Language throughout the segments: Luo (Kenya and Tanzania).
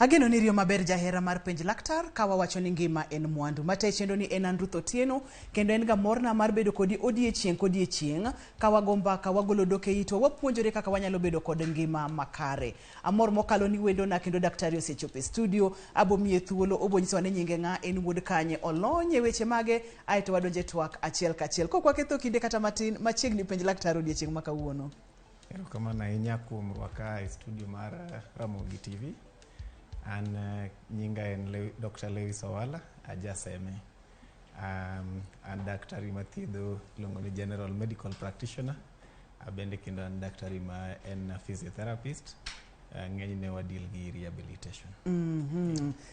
Ageno ni riyo maber jahera mar penj laktar ka wawacho ni ngima en mwandu. Matayi chenro ni en an Ruth Otieno kendo en ga morna mar bedo kodi odiechieng' kodiechieng' ka wago mbaka, wagolo dhok e itwa, wapuonjore kaka wanyalo bedo kod ngima makare. Amor mokalo ni wendona kendo daktari osechopo e studio, abo miye thuolo, obo nyisowa ni nyinge ng'a, en wuod kanye, olony e weche mage, aeto wadonje twak achiel kachiel. Kok waketho kinde kata matin, machiegni penj laktar odiechieng' ma kawuono. Erokamano ahinya kuom rwaka e studio mar Ramogi TV. An nyinga en Dr. Lewis Owala, ajaseme. An daktari mathiedho iluongo ni General Medical Practitioner. Abende kendo an daktari ma en physiotherapist. Ng'enyne wa deal gi rehabilitation.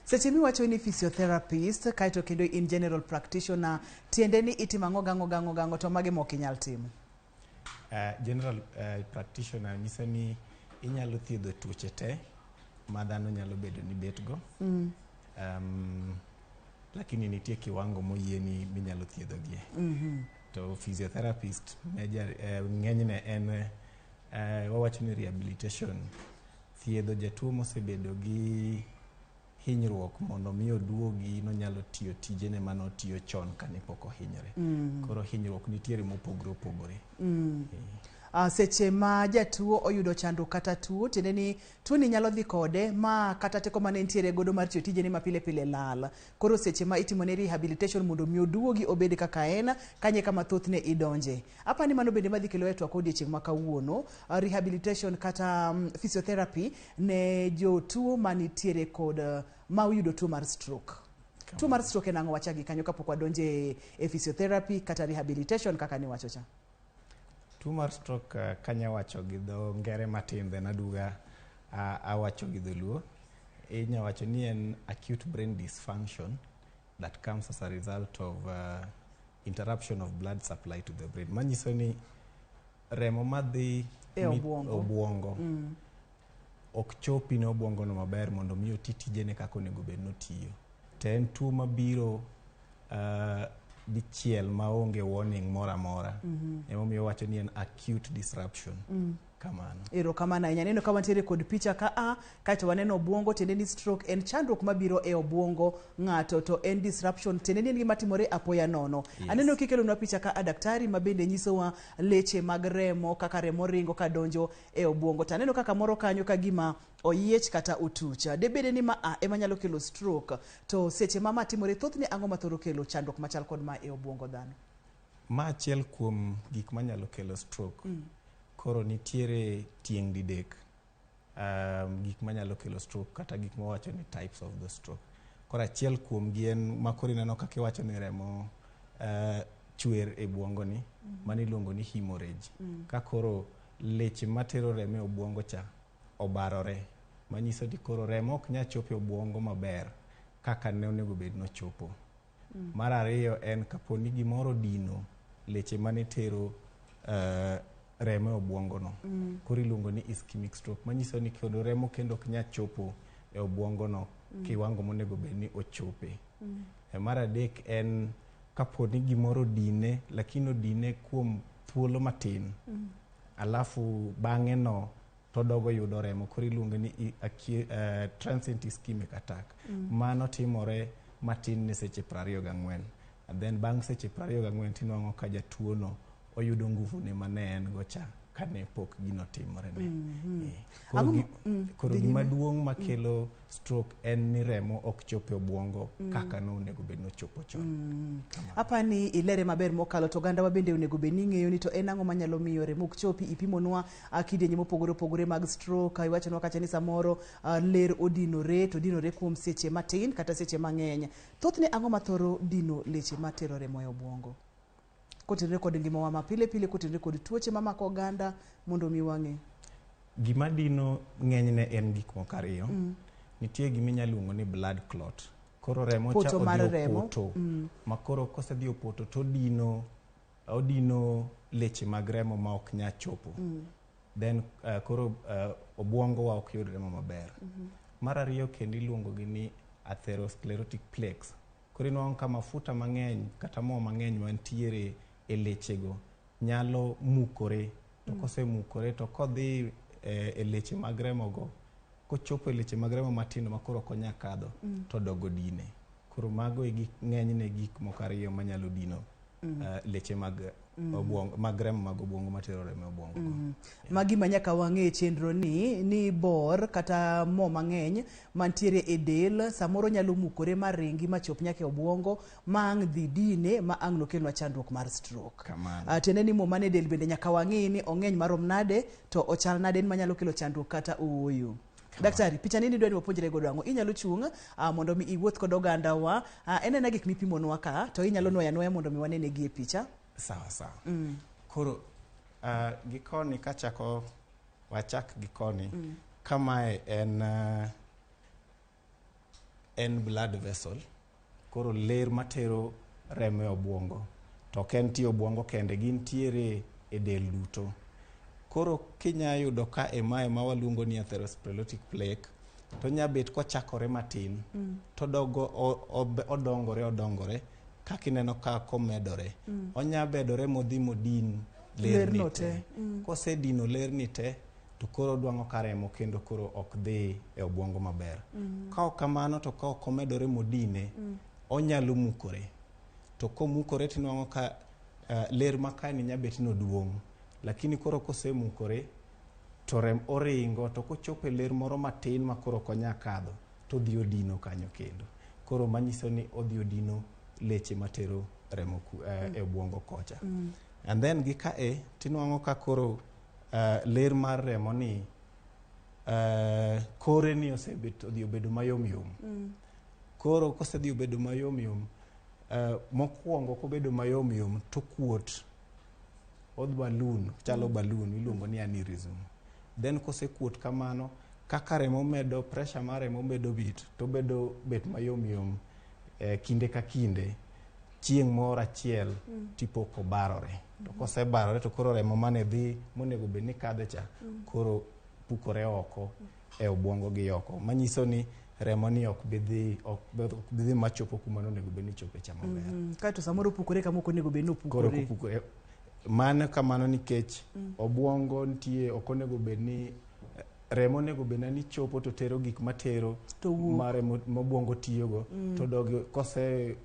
Seche miwacho ni physiotherapist kaeto kendo in general practitioner, tiende ni itimo ang'o gang'o gang'o gang'o to mage mok inyal timo? General practitioner nyiso ni inyalo thiedho tuoche te ma dhano nyalo bedo ni bet go. Lakini nitie kiwango moyieni minyalo thiedhogie. To physiotherapist major, ng'enyne en wawacho ni rehabilitation, thiedho jatuo mosebedo gi hinyruok mondo mi oduogi nonyalo tiyo tijene manotiyo chon kane pok ohinyore. Koro hinyruok nitiere mopogore opogore. Seche ma jatuo oyudo chandruok kata tuo, tiende ni tuo ni nyalo dhi kode ma kata teko mane entiere godo mar tiyo tijene ma pile pile lal. Koro seche ma itimone rehabilitation mondo mi oduogi obed kaka en, kanye kama thothne idonje. Apani mano bende madhi kelo e twak odiechieng' ma kawuono, rehabilitation kata physiotherapy ne jotuo manitiere kod ma oyudo tuo mar stroke. Tuo mar stroke en ang'o? Wachak gi kanyo kapok wadonje e physiotherapy kata rehabilitation kaka niwacho cha. Tuo mar stroke kanya wacho gi dho ngere matin then aduga awacho gi dholuo. Inya wacho ni en acute brain dysfunction that comes as a result of interruption of blood supply to the brain. Manyiso ni remo madhi e obuongo. Obuongo ok chopi ne obuongo no maber mondo mi oti tijene kaka onego bed notiyo. To en tuo mabiro dichiel maonge warning moro amora. Emomiyo wacho ni en acute disruption. Kamano. Erokamano ahinya. Aneno ka wantiere kod picha ka a kaeto waneno obuongo, tiende ni stroke en chandruok mabiro e obuongo ng'ato to en disruption, tiende ni en gima timore apoya nono. Aneno kikelonwa picha ka a daktari ma bende nyisowa leche mag remo kaka remo ringo kadonjo e obuongo. To aneno kaka moro kanyo ka gima oyiech kata otuch. Debede ni ma a ema nyalo kelo stroke. To seche ma ma timore thothne ang'o mathoro kelo chandruok machal kod ma e obuongo dhano? Ma achiel kuom gik manyalo kelo stroke. Koro nitiere tieng' didek gik manyalo kelo stroke kata gik mawacho ni types of the stroke. Koro achiel kuom gi en ma koro ineno kaka iwacho ni remo chwer e obwongo ni, mano iluongo ni hemorrhage. Ka koro leche matero remo e obwongo cha obarore, manyiso ni koro remo ok nyal chopo e obwongo maber kaka ne onego bed nochopo. Mar ariyo en kapo ni gimoro odino leche mane tero remo e obwongo no. Koro iluongo ni ischemic stroke, manyiso ni kendo remo kendo ok nyal chopo e obwongo no kiwango monego bed ni ochope. Mar adek en kapo ni gimoro odine lakini odine kuom thuolo matin. Alafu bang'e no todogo yudo remo koro iluonge ni transient ischemic attack. Mano timore matin ne seche 24. And then bang' seche 24 tinwang'o ka jatuo no oyudo nguvu ne mane en go cha kane pok gino timore ne. Koro, Ang'o koro dhi gima nyime. duong' makelo stroke en ni remo ok chop e obwongo kaka nonego bed nochopo chon. Kamano. Apani ilere maber mokalo to ogandawa bende onego bed ni ng'eyo ni to en ang'o manyalo miyo remo ok chopi. Ipimonwa kidienje mopogore opogore mag stroke, iwachonwa kacha ni samoro ler odinore to dinore kuom seche matin kata seche mang'eny. Thothne ang'o mathoro dino leche matero remo e obwongo? Kotenore kod ngimawa ma pile pile, kotenore kod tuoche mamako oganda mondo mi wang'e. Gima dino ng'enyne en gik moko ariyo. Nitie gima inyalo luongo ni blood clot. Koro remo cha Poto mar odhi remo. opoto. Ma koro kosedhi opoto to odino leche mag remo ma ok nyal chopo. Then koro obwongo wa ok yud remo maber. Mar ariyo kendo iluongo gi ni atherosclerotic plaques. Koro inwang'o ka mafuta mang'eny kata mo mang'eny mantiere e lechego nyalo mukore. To kosemukore to kodhi e leche mag remo go Kochopo e leche mag remo matindo ma koro ok onyal kadho, to dogo dine. Koro mago e gik ng'enyne gik moko ariyo manyalo dino leche mag obuongo, mag remo mag obuongo matero remo e obuongo go. Magi ma nyaka wang'e e chenro ni bor kata mo mang'eny mantiere e del samoro nyalo mukore maringi machop nyaka e obuongo ma ang' dhi dine ma ang' nokelnwa chandruok mar stroke. Kamano. Tiende ni mo mane del bende nyaka wang'i ni ong'eny marom nade to ochal nade en manyalo kelo chandruok kata ooyo. Daktari, picha ni nidwa ni wapuonjre godo ang'o? Inyalo chung' mondo mi iwuoth kod oganda wa. En ena gik mipimonwa ka to inyalo nwoyo anwoya mondo mi wanene gi e picha. Sawa sawa. Koro gi koni kachako wachak gi koni. Kamae en blood vessel. Koro ler matero remo e obuongo. To ok en tie obuongo kende, gintiere e del duto. Koro kinya yudo ka e mae ma waluongo ni atherosclerotic plaque, to nya bet kochakore matin, to dogo odongore odongore kaka ineno ka komedore. Onya bedore modhi modin lerni Lerno te. te. Kosedino lerni te, to koro dwang'o ka remo kendo koro ok dhi e obuongo maber. Ka ok kamano to ka ok omedore modine, onyalo mukore. To komukore tinwang'o ka ler ma kae ni nya bet ni oduong'. Lakini koro kosemukore to rem oringo to kochopo e ler moro matin ma koro ok onya kadho to odhi odino kanyo kendo. Koro manyiso ni odhi odino leche matero remo e obuongo kocha. And then gi kae tinwang'o ka koro ler mar remo ni kore ni osebet odhi obedo mayom yom. Koro kosedhi obedo mayom yom, mokwongo kobedo mayom yom to kuot od balloon, chalo balloon iluongo ni aneurysm. Then kosekuot kamano, kaka remo medo pressure mar remo medo bet to bedo bet mayom yom kinde ka kinde chieng' moro achiel tipo kobarore. To kosebarore to koro remo mane dhi monego bed ni kadhe cha koro pukore oko e obuongo gi oko. Manyiso ni remo ni ok bi dhi ok bi dhi machopo kuma nonego bed ni chope cha maber. Kaeto samoro opukore kama ok onego bed ni Koro opukore. kopukore mano kamano nikech obuongo nitie ok onego bed ni remo onego bed ni chopo to tero gik matero To wuok. ma remo mobuongo tiyogo to dog kose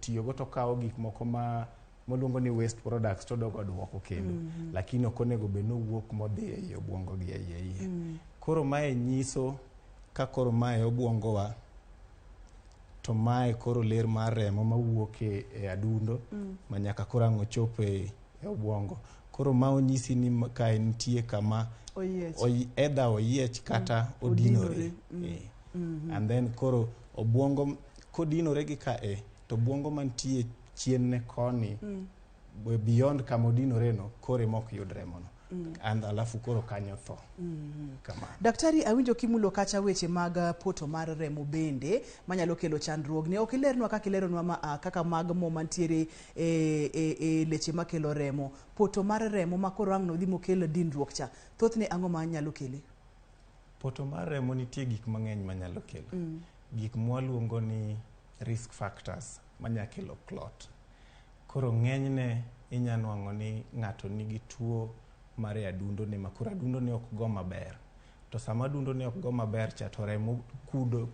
tiyogo to kawo gik moko ma moluongo ni waste products to dogo duoko kendo. Lakini ok onego bed ni owuok modhi ei obuongo gi eiye iye. Koro mae nyiso ka koro mae obuongowa to mae koro ler mar remo mawuok e adundo ma nyaka koro ang' ochop e obuongo. Koro ma onyisi ni kae nitie kama Oyiech. Either oyiech kata odinore. Odinore. And then koro obuongo kodinore gi kae to obuongo mantie chien ne koni beyond kama odinore no koro ema ok yud remo no. And alafu koro kanyo tho. Kamano. Daktari, awinjo kimulo kacha weche mag poto mar remo bende manyalo kelo chandruogni. Ok ilernwa kaka ileronwa kaka mag mo mantiere e leche makelo remo. Poto mar remo ma koro ang' nodhi mokel dinruok cha. Thothne ang'o ma nyalo kele? Poto mar remo nitie gik mang'eny manyalo kelo. Gik mwaluongo ni risk factors manya kelo clot. Koro ng'enyne inya nwang'o ni ng'ato nigi tuo mar e adundo ne ma koro adundo ne ok go maber. To sama adundo ne ok go maber cha to remo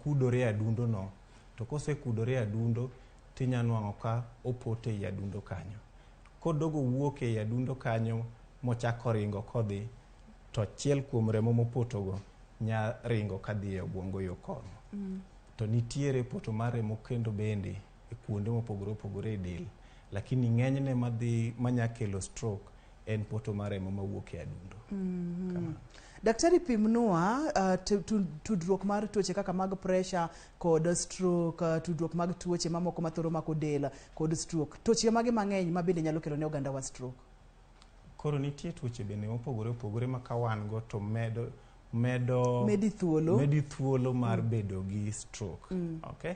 kudore e adundo no. To kosekudore e adundo tinya nwang'o ka opoto ei adundo kanyo. Kodogo wuok ei adundo kanyo mochako ringo kodhi to achiel kuom remo mopotogo nya ringo kadhi e obuongo yo kono. To nitiere poto mar remo kendo bende e kuonde mopogore opogore e del. Lakini ng'enyne madhi manya kelo stroke en poto mar remo mawuok e adundo. Kamano. Daktari, pimnwa tudruok mar tuoche kaka mag pressure kod stroke, tudruok mag tuoche mamoko mathoro mako del kod stroke. Tuoche mage mang'eny ma bende nyalo kelo ne oganda wa stroke? Koro nitie tuoche bende mopogore opogore ma ka wan go to medo Medi thuolo. Medi thuolo mar bedo gi stroke. Okay?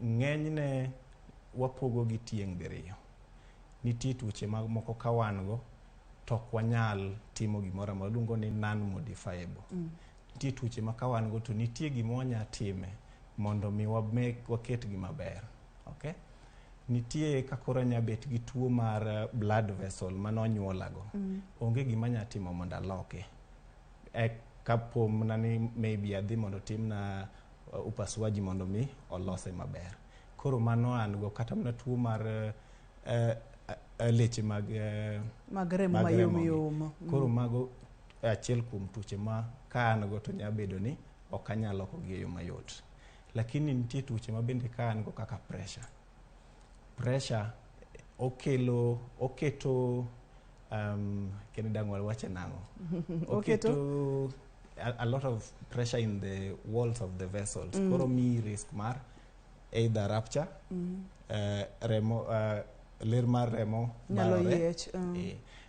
Ng'enyne wapogo gi tieng' diriyo. Nitie tuoche mag moko ka wan go to ok wanyal timo gimoro amora, iluongo ni non modifiable. Nitie tuoche ma ka wan go to nitie gima wanya time mondo mi waket gi maber. Okay? Nitie ka koro anya bet gi tuo mar blood vessel mane onyuolago. Onge gima anya timo mondo aloke. Kapo mana ni maybe adhi mondo timna upasuaji mondo mi olose maber. Koro mano an go kata mana tuo mar leche mag mag remo mag mayom remo gi. yom. Koro mago achiel kuom tuoche ma ka an go to nyalo bedo ni ok anyal loko gi e yo mayot. Lakini nitie tuoche ma bende ka an go kaka pressure. Pressure okelo oketo kendo dang' wawache nang'o? Oketo? A lot of pressure in the walls of the vessels. Koro miyi risk mar either rupture, remo ler mar remo Nyalo barore. yiech.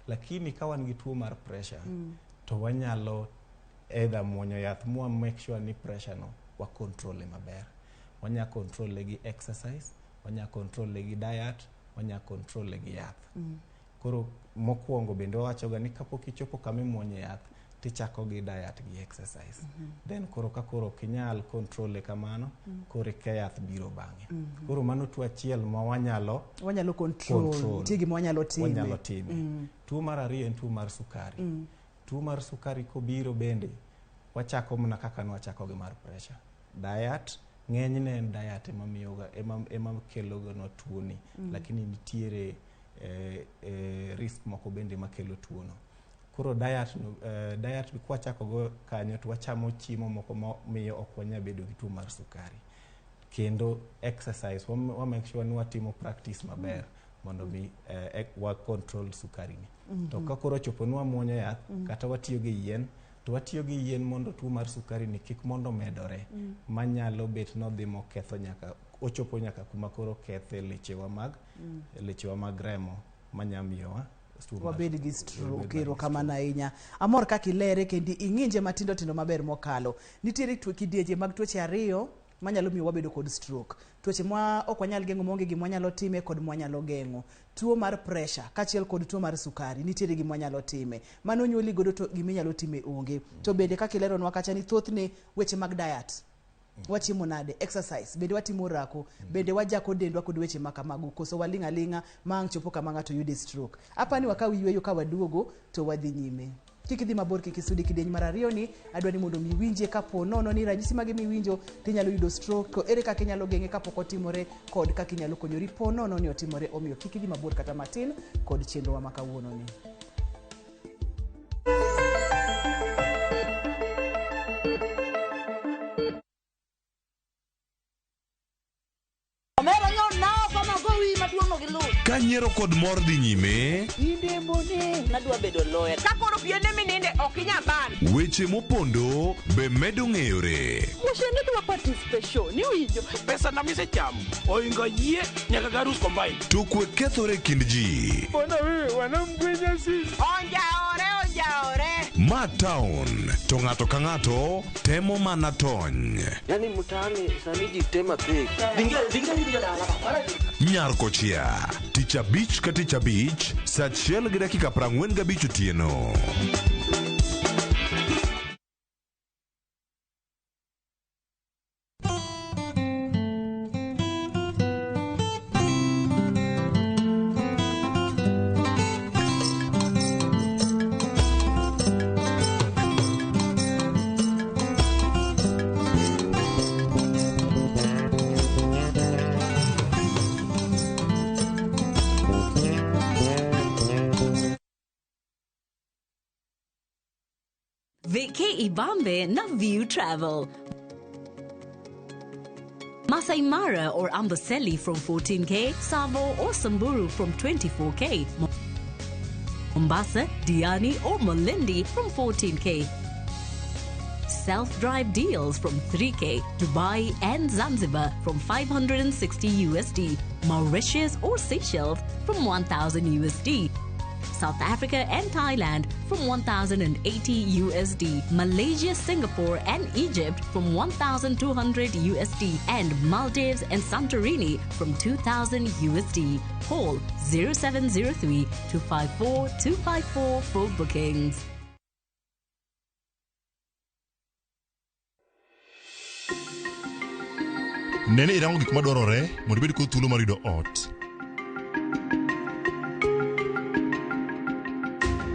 Lakini ka wan gi tuo mar pressure to wanyalo either muonyo yath mwa make sure ni pressure no wa control maber. Wanya control gi exercise, wanya control gi diet, wanya control gi yath. Koro mokwongo bende wawachoga ni kapok ichopo kama imuonye yath tichako gi diet gi exercise. Then koro ka koro ok inyal control kamano, koro eka yath biro bang'e. Koro mano tuo achiel ma wanyalo Wanyalo control. Control. Nitie gima wanyalo time. Wanyalo time. Tuo mar ariyo en tuo mar sukari. Tuo mar sukari kobiro bende wachako mana kaka nwachako gi mar pressure. Diet, ng'enyne en diet ema miyoga ema kelo ganwa tuoni. Lakini nitiere risk moko bende makelo tuono. Koro diet no, diet kwachako go kanyo to wachamo chiemo moko ma miyo ok wanyal bedo gi tuo mar sukari. Kendo exercise, wa make sure ni watimo practice maber mondo mi wa control sukari ni. To ka koro ochopo ni wamuonyo yath kata watiyo gi yien, to watiyo gi yien mondo tuo mar sukari ni kik mondo medore manyalo bet nodhi moketho nyaka ochopo nyaka kuma koro kethe lechewa mag remo manya miyowa tuo mar Wabed gi wabed stroke. gi Erokamano ahinya, amor kaka ilere kendo ing'inje matindo tindo maber mokalo. Nitiere kidienje mag tuoche ariyo manyalo miyo wabedo kod stroke: tuoche ma ok wanyal geng'o maonge gima wanyalo time kod mwanyalo geng'o. Tuo mar pressure kaachiel kod tuo mar sukari nitiere gima wanyalo time, mano onyuoli godo to gima inyalo time onge. To bende kaka ileronwa kacha ni thothne weche mag diet, wachiemo nade, exercise bende watimo, orako bende wajako dendwa kod weche ma kamago, koso waling' aling'a ma ang' chopo kama ng'ato yude stroke. Apani wakaw yweyo, ka waduogo to wadhi nyime. Kik idhi mabor, kik isudi. Kidieny mar ariyo ni adwa ni mondo mi iwinjie kapo nono ni ranyisi mage miwinjo tinyalo yudo stroke, ere kaka inyalo geng'e kapok otimore kod kaka inyalo konyori po nono ni otimore. Omiyo kik idhi mabor kata matin kod chenrowa ma kawuono ni. Omera nyo naoko magowi maduong' no gi luth. Ka nyiero kod mor dhi nyime, Nadwa bedo lawyer. Ka koro piende mininde ok inyal ban. Weche mopondo be medo ng'eyore. Wuoche ne dwa participation, iwinjo? Pesa na misechamo oingo yie nyaka garus combine. To kwe kethore e kind ji. Onjaore, onjaore. Ma town to ng'ato ka ng'ato temo mana tony. Yani mtaani sani ji tema pek. Nyar kochia tich abich ka tich abich sa 1:45 otieno. Vacay Ibambe na View Travel. Masai Mara or Amboseli from 14K, Tsavo or Samburu from 24K, Mombasa, Diani or Malindi from 14K. Self-drive deals from 3K, Dubai and Zanzibar from 560 USD, Mauritius or Seychelles from 1000 USD. South Africa and Thailand from 1080 USD, Malaysia, Singapore and Egypt from 1200 USD, and Maldives and Santorini from 2000 USD. Call 0703 254 254 for bookings. Nene irango gik madwarore mondo ibed kod thuolo mar yudo ot.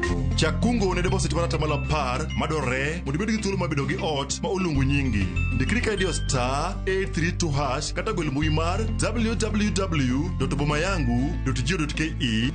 Sacco. Chak kungo ne deposit mar atamalo 10 madwarore mondo ibed gi thuolo mar bedo gi ot ma oluongo nyingi. Ndikri ka idiyo star 832 hash kata gwel mbui mar www.bomayangu.go.ke.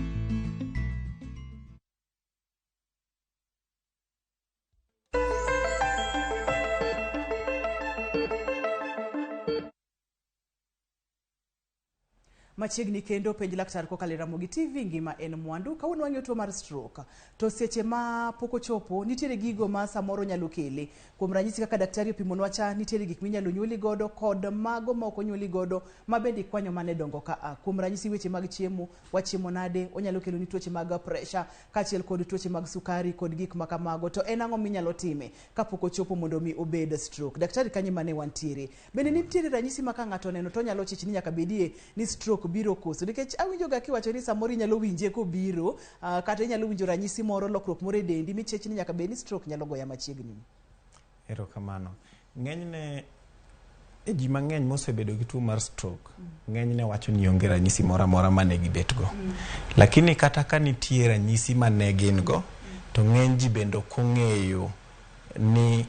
Machiegni kendo penj laktar kokalo e Ramogi TV, ngima en mwandu. Kawuono wang'iyo tuo mar stroke. To seche ma pok ochopo, nitiere gigo ma samoro nyalo kele. Kuom ranyisi kaka daktari opimonwa cha, nitiere gik minyalo nyuoli godo kod mago ma ok onyuoli godo ma bende ikwanyo mana e dongo ka a. Kuom ranyisi weche mag chiemo, wachiemo nade, onyalo kelo ni tuoche mag pressure kaachiel kod tuoche mag sukari kod gik ma kamago. To en ang'o minyalo time kapok ochopo mondo mi obed stroke? Daktari kanye mane wantiere? Bende nitiere ranyisi ma ka ng'ato oneno to onyalo chich ni nyaka bedie ni stroke biro koso? Nikech awinjo ga kiwacho ni samoro inyalo winje kobiro, kata inyalo winjo ranyisi moro, lokruok moro e dendi michech ni nyaka bed ni stroke nyalo goya machiegni. Erokamano. Ng'enyne e ji mang'eny mosebedo gi tuo mar stroke, ng'enyne wacho ni onge ranyisi moro amora mane gibetgo. Lakini kata ka nitie ranyisi mane gin go, to ng'eny ji bende ok ong'eyo ni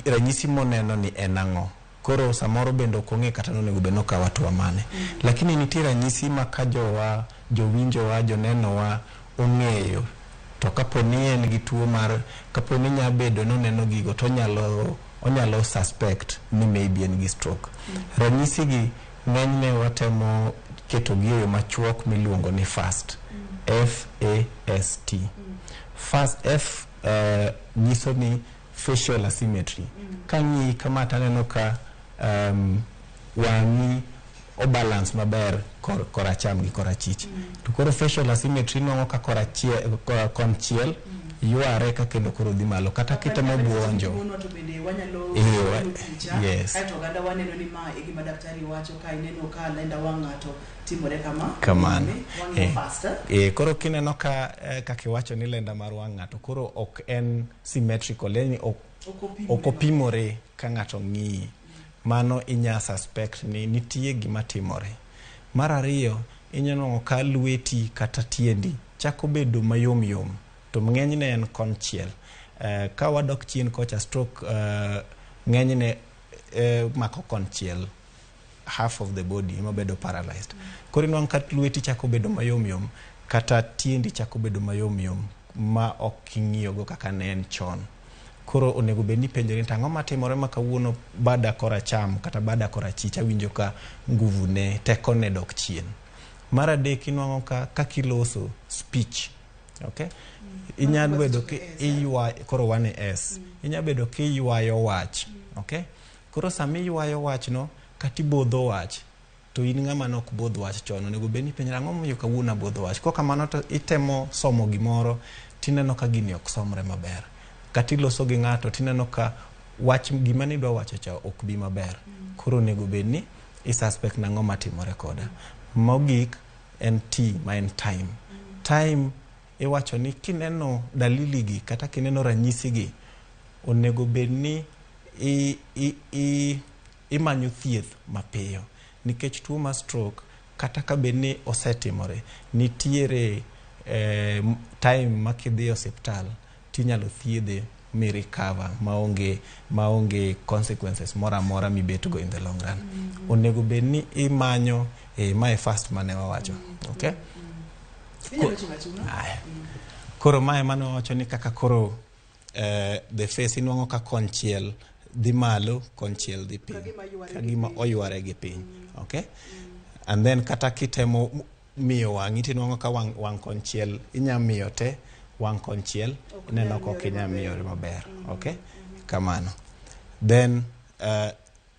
ranyisi moneno ni en ang'o. Koro samoro bende ok ong'e kata nonego bed ni okaw hatua mane. Lakini nitie ranyisi ma ka jowa, jowinjowa, jonenowa ong'eyo, to kapo ni en gi tuo mar, kapo ni nya bedo ni oneno gigo, to onyalo suspect ni maybe en gi stroke. Ranyisi gi ng'enyne watemo ketogi e yo machuok miluongo ni FAST. F A S T. FAST, F nyiso ni facial asymmetry. Ka ng'i kama to aneno ka wang'i obalance maber koracham gi korachich. To koro facial asymmetry nwang'o ka konchiel yware ka kendo koro dhi malo kata kitemo buonjo. To bende wanyalo picha. Yes. Kaeto oganda waneno ni ma e gima daktari wacho, ka ineno ka lenda wang' ng'ato timore kama. Kamano. Wang'iyo faster. Koro kineno ka kaka iwacho ni lenda mar wang' ng'ato koro ok en symmetrical, yani ok opimore ka ng'ato ng'iyi. Mano inya suspect ni nitie gima timore. Mar ariyo, inya nwang'o ka lweti kata tiendi chako bedo mayom yom, to ng'enyne en konchiel. Ka wadok chien kocha, stroke ng'enyne mako konchiel, half of the body ema bedo paralyzed. Koro inwang'o ka lweti chako bedo mayom yom kata tiendi chako bedo mayom yom ma ok ing'iyogo kaka ne en chon. Koro onego bed ni ipenjori ni to ang'o matimore ma kawuono bada koracham kata bada korachich awinjo ka nguvu ne, tekone dok chien. Mar adek, inwang'o ka kaka iloso speech. Okay? Inya bedo ki iywa, koro wan e S. Inya bedo kiywayo wach. Okay? Koro sama iywayo wachno kata ibodho wach, to in ng'ama ne ok bodh wach chon, onego bed ni ipenjori ang'o momiyo kawuono abodho wach. Kok kamano to itemo somo gimoro tineno ka gini ok somre maber. Kata iloso gi ng'ato tineno ka wach gima nidwa wacho cha ok bi maber. Koro onego bed ni i suspect nang'o matimore koda. Mogik en T ma en time. Time iwacho ni kineno dalili gi kata kineno ranyisi gi, onego bed ni imanyo thieth mapiyo. Nikech tuo mar stroke kata ka bed ni osetimore, nitiere time ma kidhi e osiptal tinyalo thiedhe mi recover maonge consequences moro amora mibetgo in the long run. Onego bed ni imanyo mae fast mane wawacho. Okay? Inyalo chung' achung'a. Aya. Koro mae mane wawacho ni kaka koro the face inwang'o ka konchiel dhi malo, konchiel dhi piny. Kagima yware Ka gi gima piny. oyware gi piny. Okay? And then kata kitemo miyo wang'i tinwang'o ka wang' konchiel inya miyo te, wang' konchiel Ok ineno nyal ka ok miyore inya maber. miyore maber. Okay? Kamano. Then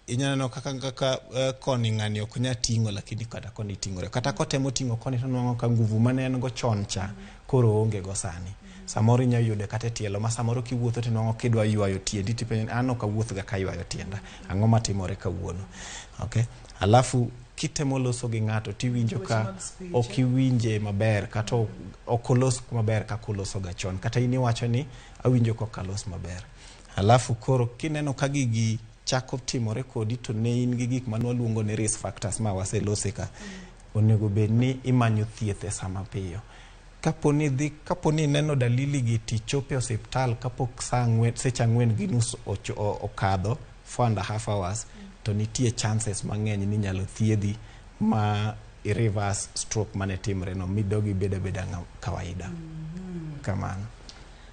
inya neno kaka koni ng'ani ok nya ting'o, lakini kata koni ting'ore. Kata kotemo ting'o koni to nwang'o ka nguvu mane en go chon cha koro oonge go sani. Samoro inya yude kata e tielo ma samoro kiwuotho tinwang'o kidwa ywayo tiendi tipenjo ni an ok awuoth ga kaywayo tienda. Ang'o matimore kawuono? Okay? Alafu kitemo loso gi ng'ato tiwinjo Weche ka mag speech, ok iwinje maber kata ok olos maber kaka oloso ga chon. Kata in iwacho ni awinjo ka ok alos maber. Alafu koro kineno ka gigi chako timore kodi to ne in gi gik mane waluongo ni risk factors ma waselose ka, onego bed ni imanyo thieth e sama piyo. Kapo ni dhi, kapo ni ineno dalili gi tichopo e osiptal kapok saa 4, seche 4:30 okadho, 4.5 hours, to nitie chances mang'eny ni inyalo thiedhi ma i reverse stroke mane timre no, midog ibed abeda kawaida. Kamano.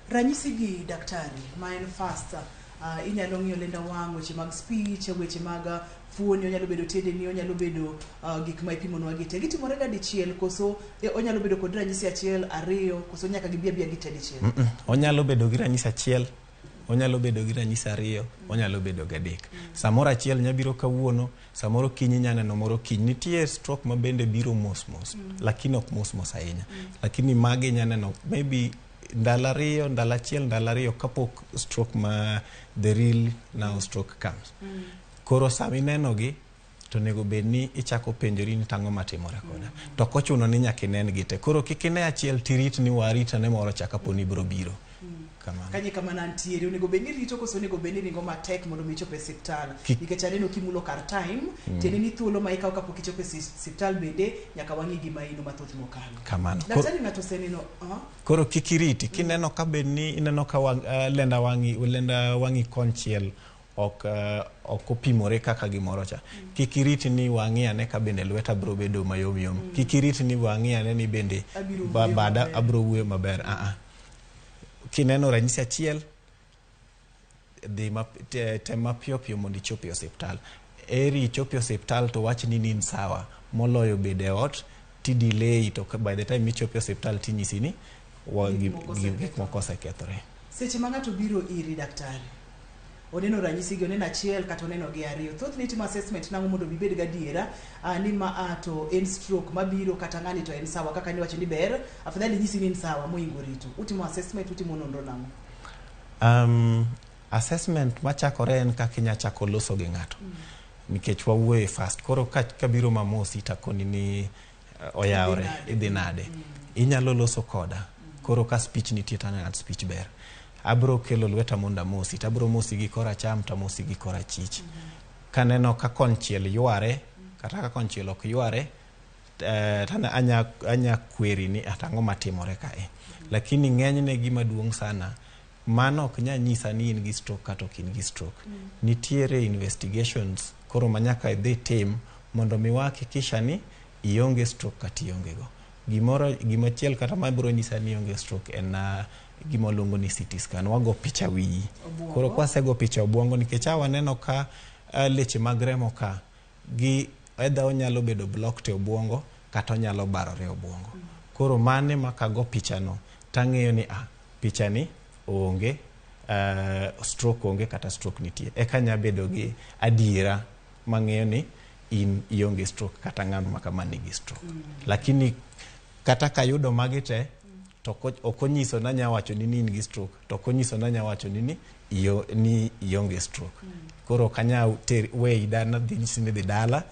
Ranyisi gi, daktari, ma en fast, inyalo ng'iyo lenda wang', weche mag speech, weche mag fuoni, onyalo bedo tiendeni, onyalo bedo gik ma ipimonwa gi te, gitimore ga dichiel koso onyalo bedo kod ranyisi achiel, ariyo, koso nyaka gibi abiya gite dichiel? Onyalo bedo gi ranyisi achiel, onyalo bedo gi ranyisi ariyo, onyalo bedo gi adek. Samoro achiel nyabiro kawuono, samoro kiny inya neno moro kiny. Nitie stroke ma bende biro mos mos, lakini ok mos mos ahinya. Lakini magi inya neno maybe ndalo 2, ndalo 1, ndalo 2 kapok stroke ma the real now stroke comes. Koro sama inenogi to onego bed ni ichako penjori ni tang'o matimore koda. To ok ochuno ni nyaka inen gi te. Koro kik ine achiel tirit ni warit ane moro cha kapo ni biro biro. Kamano. Kanye kama nantiere, onego bed ni rito koso onego bed ni ringo matek mondo mi ichop e osiptal? Nikech aneno kimulo kar time, tiende ni thuolo ma ikawo kapok ichopo e osiptal bende nyaka wang'i gima ino mathoth mokalo. Kamano. Daktari, ng'ato oseneno Koro kik iriti. Kineno ka bed ni ineno ka lenda wang'i konchiel ok opimore kaka gimoro cha. Kik iriti ni wang'i ane ka bende lweta biro bedo mayom yom. Kik iriti ni wang'i ane ni bende Abiro wuoyo bada maber. Abiro wuoyo maber. Ah ah. Kineno ranyisi achiel, dhi tem mapiyo piyo mondo ichop e osiptal. Eri ichop e osiptal to wach ni in sawa moloyo bedo e ot ti delay to by the time ichopo e osiptal tinyisi ni Gik moko gik moko osekethore. Seche ma ng'ato biro iri, daktari, oneno ranyisi gi, oneno achiel kata oneno gi ariyo, thothne itimo assessment nang'o mondo ibed gadiera ni ma a to en stroke mabiro kata ng'ani to en sawa, kaka niwacho ni ber afadhali nyisi ni en sawa moingo rito? Utimo assessment, utimo nonro nang'o? Assessment machakore en kaka inya chako loso gi ng'ato nikech wawuoye fast. Koro ka kabiro mamosi takoni ni oyawre, Idhi nade? Idhi nade, inyalo loso koda. Koro ka speech nitie taneno speech ber, abro kelo lweta mondo amosi, tabro mosi gi koracham tamosi gi korachich. Kaneno ka konchiel yware kata ka konchiel ok yware, tana anya kweri ni atang'o matimore kae. Lakini ng'enyne gima duong' sana mano ok nya nyisa ni in gi stroke kata ok in gi stroke. Nitiere investigations koro ma nyaka idhi tim mondo mi wahakikisha ni ionge stroke kata ionge go. Gimoro gimachiel kata mabiro nyisa ni ionge stroke en gima waluongo ni CT scan. Wago picha wiyi. Obwongo. Koro kwasego picha obwongo, nikech a waneno ka leche mag remo ka gi either onyalo bedo blocked e obwongo kata onyalo barore e obwongo. Koro mane ma kago pichano tang'eyo ni a pichani onge stroke, onge kata stroke nitie, eka anya bedo gi adiera mang'eyo ni in ionge stroke kata ng'ano ma kama nigi stroke. Lakini kata kayudo magi te to ok onyiso ni anya wacho ni in gi stroke, to ok onyiso ni anya wacho ni ionge stroke. Koro ok anya weyi dana dhi nyisi ni dhi dala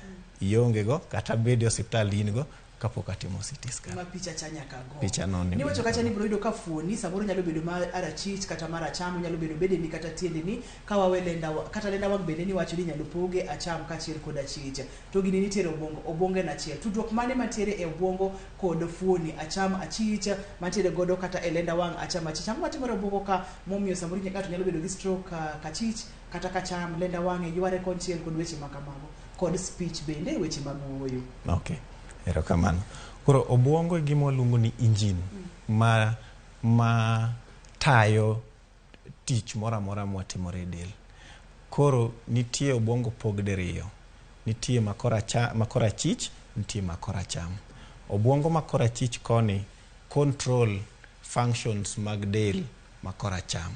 ionge go kata bed e osiptal in go kapok atimo CT scan. Ma picha cha nyaka go. Picha no onego niwacho kacha nyaka ni biro yudo ka fuoni samoro nyalo bedo ma arachich kata maracham, onyalo bedo bedeni kata tiendeni, ka wawe lenda kata lenda wang' bende niwacho ni inyalo poge acham kaachiel kod achich, to gini nitiere obwongo, obwongo en achiel. Tudruok mane mantiere e obwongo kod fuoni acham achich mantiere godo kata e lenda wang' acham achich? Ang'o matimore e obwongo ka momiyo samoro ng'ato nyalo bedo gi stroke kachich kata kacham, lenda wang'e yware konchiel kod weche ma kamago, kod speech bende, weche mag wuoyo? Okay, erokamano. Koro obwongo e gima waluongo ni engine ma tayo tich moro amora mwatimore e del. Koro nitie obwongo pog diriyo. Nitie ma korachich, nitie ma koracham. Obwongo ma korachich koni control functions mag del ma koracham.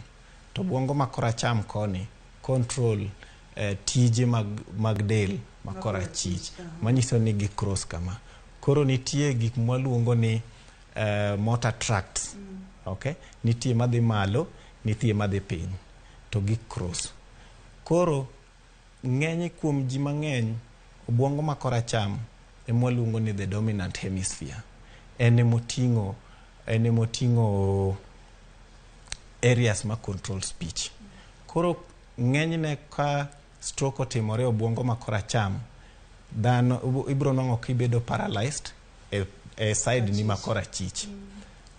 To obwongo ma koracham koni control tije mag del ma korachich. Manyiso ni gi cross kama. Koro nitie gik mwaluongo ni motor tracts. Okay? Nitie madhi malo, nitie madhi piny. To gi cross. Koro ng'eny kuom ji mang'eny, obwongo ma koracham ema waluongo ni the dominant hemisphere. En emoting'o areas ma control speech. Koro ng'enyne ka stroke otimore e obwongo ma koracham, dhano ibiro nwang'o kibedo paralyzed e side ni ma korachich.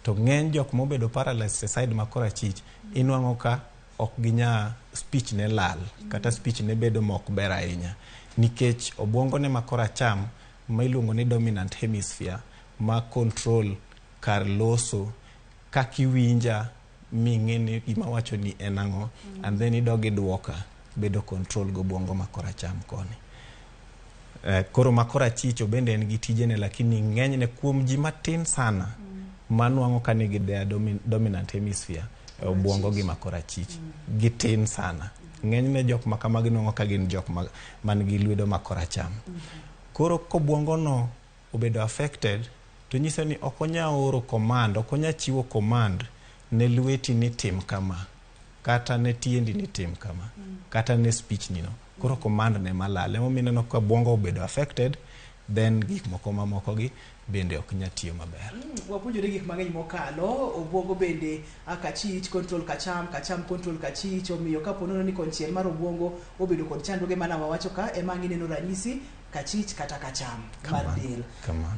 To ng'eny jok mobedo paralyzed e side ma korachich inwang'o ka ok ginya speech ne lal kata speech ne bedo mok ber ahinya nikech obwongo ne ma koracham ma iluongo ni dominant hemisphere ma control kar loso kakiwinja ming'e ni gima wacho ni en ang'o and then idog idwoka bedo control gobwongo ma koracham koni. Koro ma korachich bende en gi tijene lakini ng'enyne kuom ji matin sana manwang'o ka nigi their dominant hemisphere e obwongo gi ma korachich gitin sana. Ng'enyne jok ma kamagi nwang'o ka gin jok man gi lwedo ma koracham. Koro kobwongo no obedo affected to nyiso ni ok onya oro command, ok onya chiwo command ne lweti ni tim kama kata ne tiendi ni tim kama kata ne speech ni no. Koro command ne malal. Emomiyo ineno ka obwongo obedo affected then gik moko mamoko gi bende ok nya tiyo maber. Wapuonjore gik mang'eny mokalo, obwongo bende kachich control kacham, kacham control kachich, omiyo kapo nono ni konchiel mar obwongo obedo kod chandruoge mana wawacho ka ema ang' ineno ranyisi kachich kata kacham mar del.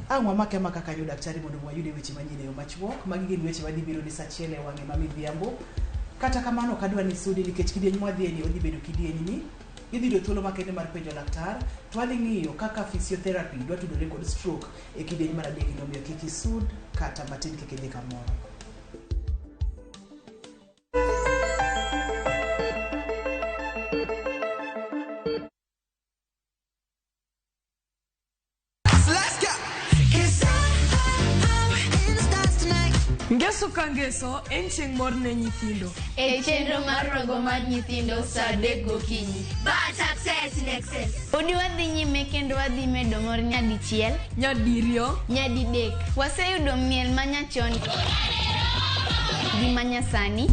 Ang' wamake amaka kanyo daktari mondo wayude weche manyien e yo machuok. Magi gin weche madhi biro ni saa achiel e wang'e ma midhiambo. Kata kamano ok adwa ni sudi nikech kidieny mwadhiye ni odhi bedo kidieny ni idhi yudo thuolo makende mar penjo laktar to wadhi ng'iyo kaka physiotherapy dwa tudore kod stroke e kidieny mar adek ni, omiyo kik isud kata matin, kik idhi kamoro. Let's go. I'm in the stars tonight. Ngeso ka ngeso en chieng' mor ne nyithindo. E chenro mar rogo mar nyithindo saa 3 gokinyi. Bad success in excess. Podi wadhi nyime kendo wadhi medo mor nyadichiel, nyadiriyo, nyadidek. Waseyudo miel manyachon gi manyasani,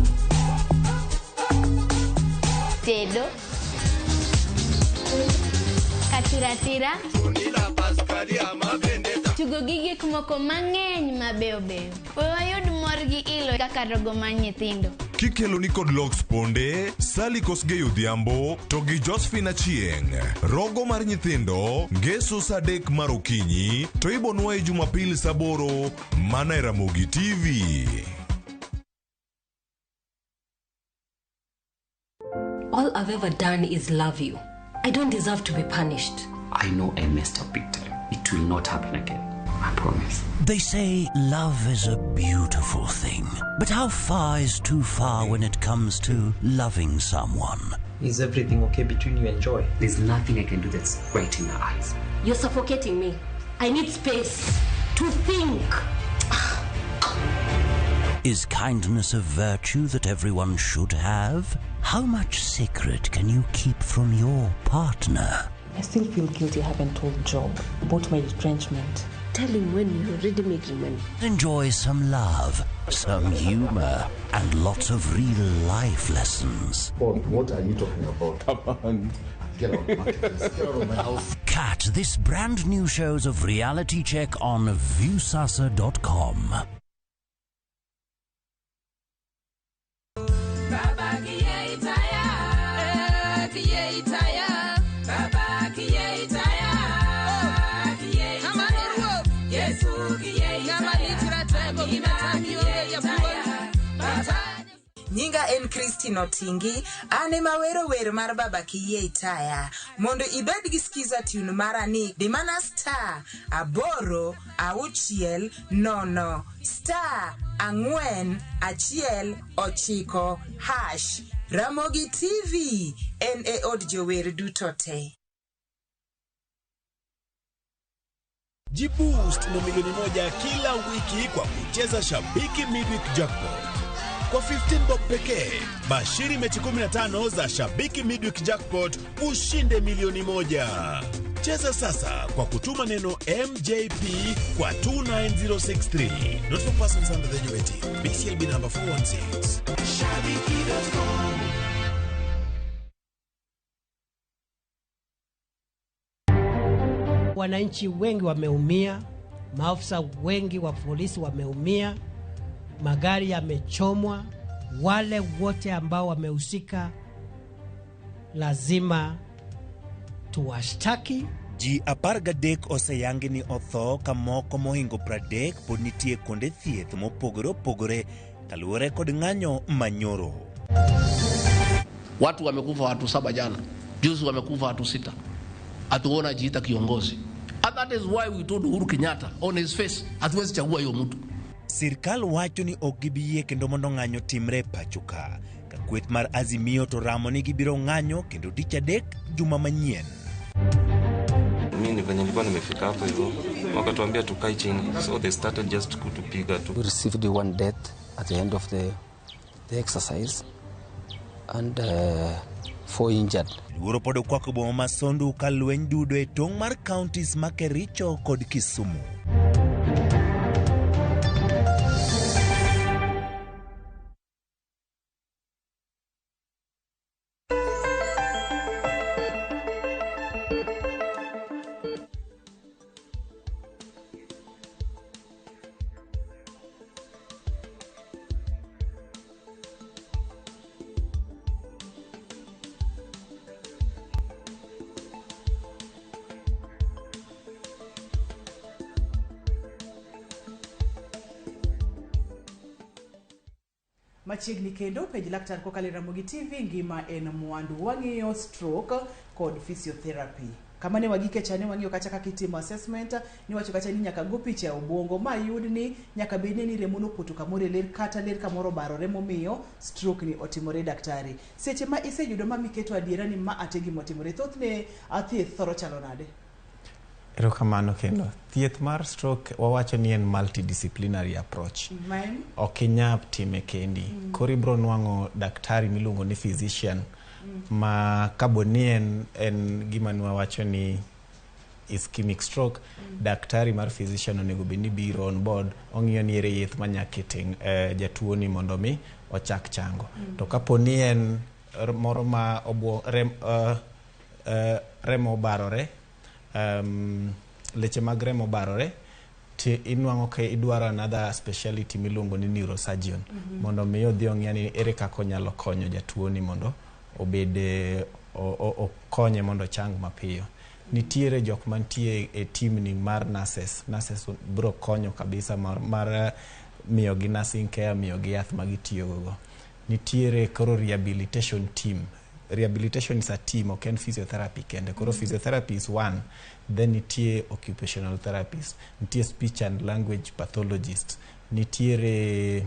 tedo, katiratira, tugo gi gik moko mang'eny mabeyo beyo. We wayud mor gi ilo kaka rogo mar nyithindo. Kikelo ni kod Lox Ponde, Sally Kosgei Odhiambo to gi Josephine Achieng'. Rogo mar nyithindo ngeso saa 3 mar okinyi to ibonwa e Jumapil saa 8 mana e Ramogi TV. All I've ever done is love you. I don't deserve to be punished. I know I messed up big time. It will not happen again. I promise. They say love is a beautiful thing, but how far is too far when it comes to loving someone? Is everything okay between you and Joy? There's nothing I can do that's right in her eyes. You're suffocating me. I need space to think. Is kindness a virtue that everyone should have? How much secret can you keep from your partner? I still feel guilty I haven't told Job about my retrenchment. Tell him when you're already making money. Enjoy some love, some humor, and lots of real life lessons. What are you talking about? Come on. Get out of my place. Get out of my house. Catch this brand new shows of Reality Check on Viusasa.com. Baba kiye itaya, kiye itaya, Baba kiye itaya, kiye itaya, Yesu kiye itaya, Baba. Nyinga en Christine Otingi, an ema wero wer mar Baba Kiyie Itaya. Mondo ibed gi skiza tune mara ni dimana star 8 6 0 star 4 1 9 hash. Ramogi TV en e od jower duto te. Jiboost na milioni 1 kila wiki kwa kucheza Shabiki Midweek Jackpot. Kwa 15 bob pekee, bashiri mechi 15 za Shabiki Midweek Jackpot ushinde milioni 1. Cheza sasa kwa kutuma neno MJP kwa 29063. Not for persons under the age of 18. BCLB number 416. Shabiki.com. Wananchi wengi wameumia, maafisa wengi wa polisi wameumia, magari yamechomwa. Wale wote ambao wamehusika lazima tuwashtaki. Ji 13 oseyangi ni otho ka moko mohingo 30 pod nitie kuonde thieth mopogore opogore kaluwore kod ng'anyo manyoro. Watu wamekufa watu saba jana, juzi wamekufa watu sita, hatuona jiita kiongozi. And that is why we told Uhuru Kenyatta on his face, hatuwezi chagua hiyo mtu. Sirkal wacho ni ok gibi yie kendo mondo ng'anyo timre e pacho ka. Ka kweth mar Azimio to ramo ni gibiro ng'anyo kendo tich adek juma manyien. Mimi venye nilikuwa nimefika hapo hivyo wakatuambia tukae chini, so they started just kutupiga tu. We received one death at the end of the exercise and 4 injured. Luoro pod okwako boma ma Sondu ka lweny dudo e tong' mar counties ma Kericho kod Kisumu. Machiegni kendo penj laktar kokalo e Ramogi TV ngima en mwandu. Wang'iyo stroke kod physiotherapy. Kama ne wagike cha ne wang'iyo kacha kaka itimo assessment, niwacho kacha ni nyaka go picha e obwongo ma yud ni nyaka bed ni remo nopoto kamoro e ler kata ler kamoro obarore momiyo stroke ni otimore daktari. Seche ma iseyudo ma miketo adiera ni ma ate gima otimore, thothne thieth thoro chalo nade? Erokamano kendo. Thieth mar stroke wawacho ni en multidisciplinary approach. Ok inyal time kendi. Koro ibiro nwang'o daktari miluongo ni physician ma kabo ni en gima nwawacho ni ischemic stroke, daktari mar physician onego bed ni biro on board, ong'iyo ni ere yath manya kete jatuo ni mondo mi ochak chango. To kapo ni en moro ma remo obarore, leche mag remo barore, to inwang'o ka idwaro another speciality miluongo ni neurosurgeon mondo mi odhi ong'i ni ere kaka onyalo konyo jatuo ni mondo obed okonye mondo ochang mapiyo. Nitiere jok mantie e team ni mar nurses. Nurses bro konyo kabisa mar miyo gi nursing care, miyo gi yath ma gitiyogo. Nitiere koro rehabilitation team. Rehabilitation is a team, ok en physiotherapy kende. Koro physiotherapy is one, then nitie occupational therapist, nitie speech and language pathologist, nitiere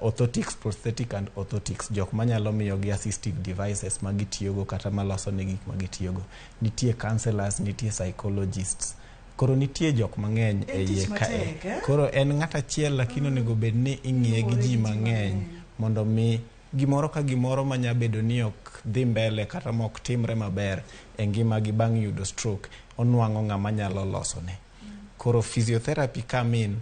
orthotics, prosthetic and orthotics, jok manyalo miyo gi assistive devices ma gitiyogo kata maloso ne gik ma gitiyogo. Nitie counselors, nitie psychologists. Koro nitie jok mang'eny e iye kae. Koro en ng'at achiel lakini onego bed ni ing'iye gi ji mang'eny mondo mi gimoro ka gimoro manya bedo ni ok dhi mbele kata ma ok timre maber e ngimagi bang' yudo stroke, onwang'o ng'ama nyalo losone. Koro physiotherapy come in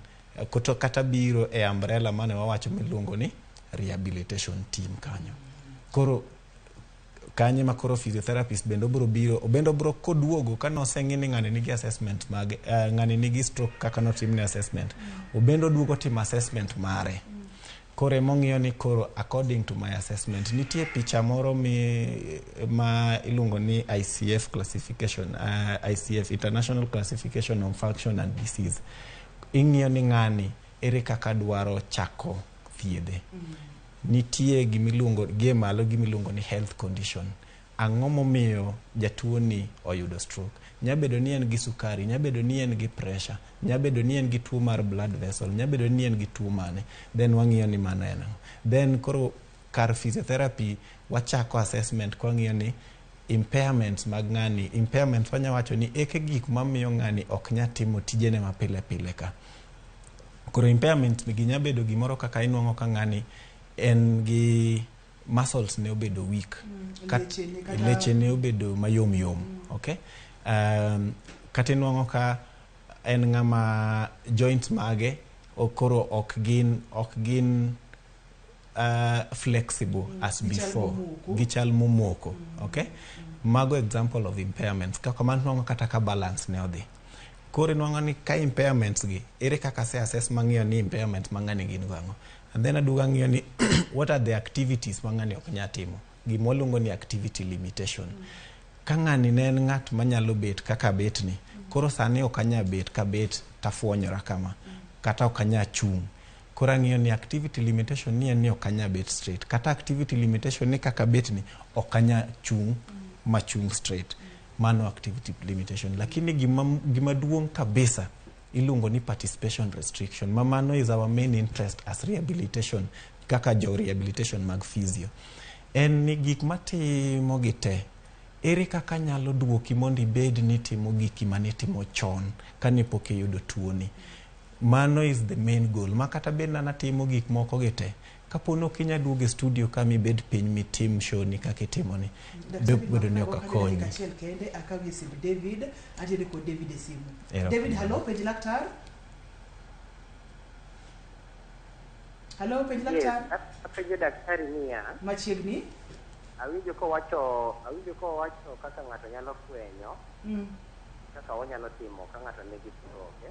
kata biro e umbrella mane wawacho miluongo ni rehabilitation team kanyo. Koro kanye ma koro physiotherapist bende obiro biro, bende obiro koduogo ka noseng'i ni ng'ani nigi assessment mag ng'ani nigi stroke kaka notimne assessment, obende oduogo timo assessment mare. Koro emong'iyo ni koro according to my assessment nitie picha moro ma iluongo ni ICF classification, ICF International Classification of Function and Disease. Ing'iyo ni ng'ani ere kaka dwaro chako thiedhe. Nitie gimiluongo gie malo gimiluongo ni health condition. Ang'o momiyo jatuo ni oyudo stroke? Nyabedo ni en gi sukari, nyabedo ni en gi pressure, nyabedo ni en gi tuo mar blood vessel, nyabedo ni en gi tuo mane. Then wang'iyo ni mano en ang'o. Then koro kar physiotherapy wachako assessment kwang'iyo ni impairments mag ng'ani. Impairments wanya wacho ni eke gik mamiyo ng'ani ok nya timo tijene mapile pile ka. Koro impairments gi nyabedo gimoro kaka inwang'o ka ng'ani en gi muscles ne obedo weak, leche ne obedo mayom yom, okay? Kata inwang'o ka en ng'ama joints mage koro ok gin flexible as before, gichal momoko, okay? Mago example of impairments. Kaka mano nwang'o kata ka balance ne odhi. Koro inwang'o ni ka impairments gi ere kaka se assess mang'iyo ni impairments ma ng'ani gin go ang'o. And then aduogo ang'iyo ni what are the activities ma ng'ani ok nyal timo. Gima waluongo ni activity limitation. Ka ng'ani ne en ng'at manyalo bet kaka betni, koro sani ok anyal bet kabet tafuonyora kama, kata ok anyal chung'. Koro ang'iyo ni activity limitation ni en ni ok anyal bet straight, kata activity limitation ni kaka betni ok anyal chung' machung' straight. Mano activity limitation. Lakini gima duong' kabisa iluongo ni participation restriction, ma mano is our main interest as rehabilitation, kaka jo rehabilitation mag physio. En ni gik matimo gi te, ere kaka nyalo duoki mondo ibed ni itimo giki manitimo chon kane pok iyudo tuoni. Mano is the main goal. Ma kata bed ni an atimo gik moko gi te, kapo ni ok inyal duogo e studio ka mibed piny mitim show ni kaka itimoni, bedo ni ok akonyi. Achiel kende akawi e simb David, antiere kod David e simu. Erokamano. David, halo, penj laktar. Halo, penj laktar. Yes, apenjo daktari niya, Machiegni. awinjo kowacho kaka ng'ato nyalo fwenyo kaka wanyalo timo ka ng'ato nigi stroke.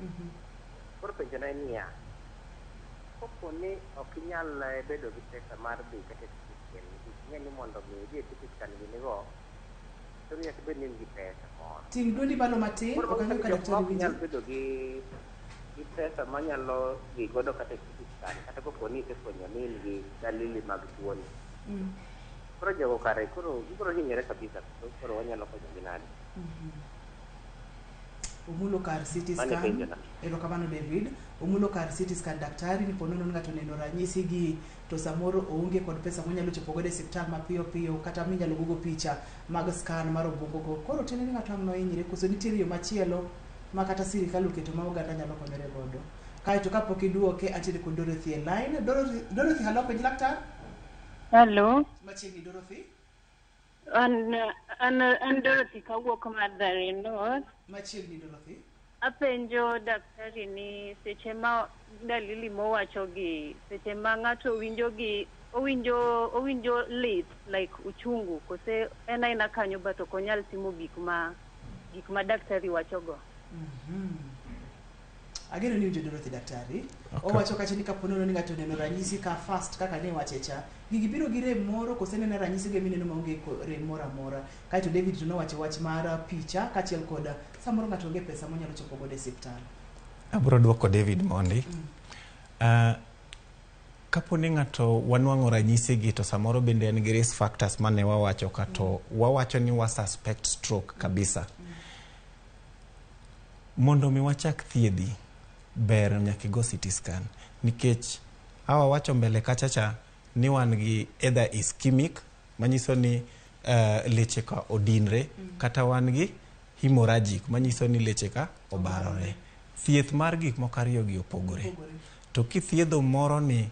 Koro penjona en niya, kopo ni ok inyal bedo gi pesa mar dhi kata e CT scan, nikech ing'e ni mondo mi idhi e CT scan ginigo, to nyaka ibed ni in gi pesa moro. Ting' dwondi malo matin, Koro ok ang'eyo ka jok daktari ma ok winji. nyal bedo gi pesa manyalo dhi godo kata e CT scan, kata kopo ni isefwenyo ni in gi dalili mag tuoni. Koro jogo kare koro gibiro hinyore kabisa, koro wanyalo konyogi nade? Omulo kar CT Mano e scan. penjona. Erokamano David. Omulo kar CT scan daktari ni ponono ni ng'ato oneno ranyisi gi to samoro oonge kod pesa monyalo chopo godo e osiptal mapiyo piyo kata minyalo gogo picha mag scan mar obwongo go. Koro tiende ni ng'ato ang' nohinyre koso nitiere yo machielo ma kata sirikal oketo ma oganda nyalo konyore godo. Kaeto kapok iduoke antiere kod Dorothy e line. Dorothy, halo, penj laktar. Hello. Machiegni Dorothy. An Dorothy kawuok Mathare North. Machiegni Dorothy. Apenjo daktari ni seche ma dalili mowacho gi, seche ma ng'ato winjo gi, owinjo lit like uchungu, kose en aena kanyo but ok onyal timo gik ma daktari wacho go. Ageno ni winjo Dorothy daktari. Okay. Owacho kacha ni kapo nono ni ng'ato oneno ranyisi ka fast kaka ne wache cha, gigi biro gi rem moro kose neno ranyisi ge mineno maonge rem moro amora. Kaeto David to nowacho wach mar picha kaachiel kod samoro ng'ato onge pesa monyalo chopo godo e osiptal. Abiro duoko David mondi. Kapo ni ng'ato wanwang'o ranyisi gi to samoro bende en gi risk factors mane wawacho ka to wawacho ni wa suspect stroke kabisa. Mondo mi wachak thiedhi, ber nyaka igo CT scan nikech awa wacho mbele kacha cha ni wan gi either ischemic manyiso ni leche ka odinre, kata wan gi hemorrhagic manyiso ni leche ka obarore. Thieth mar gik moko ariyo gi opogore. To kithiedho moro ni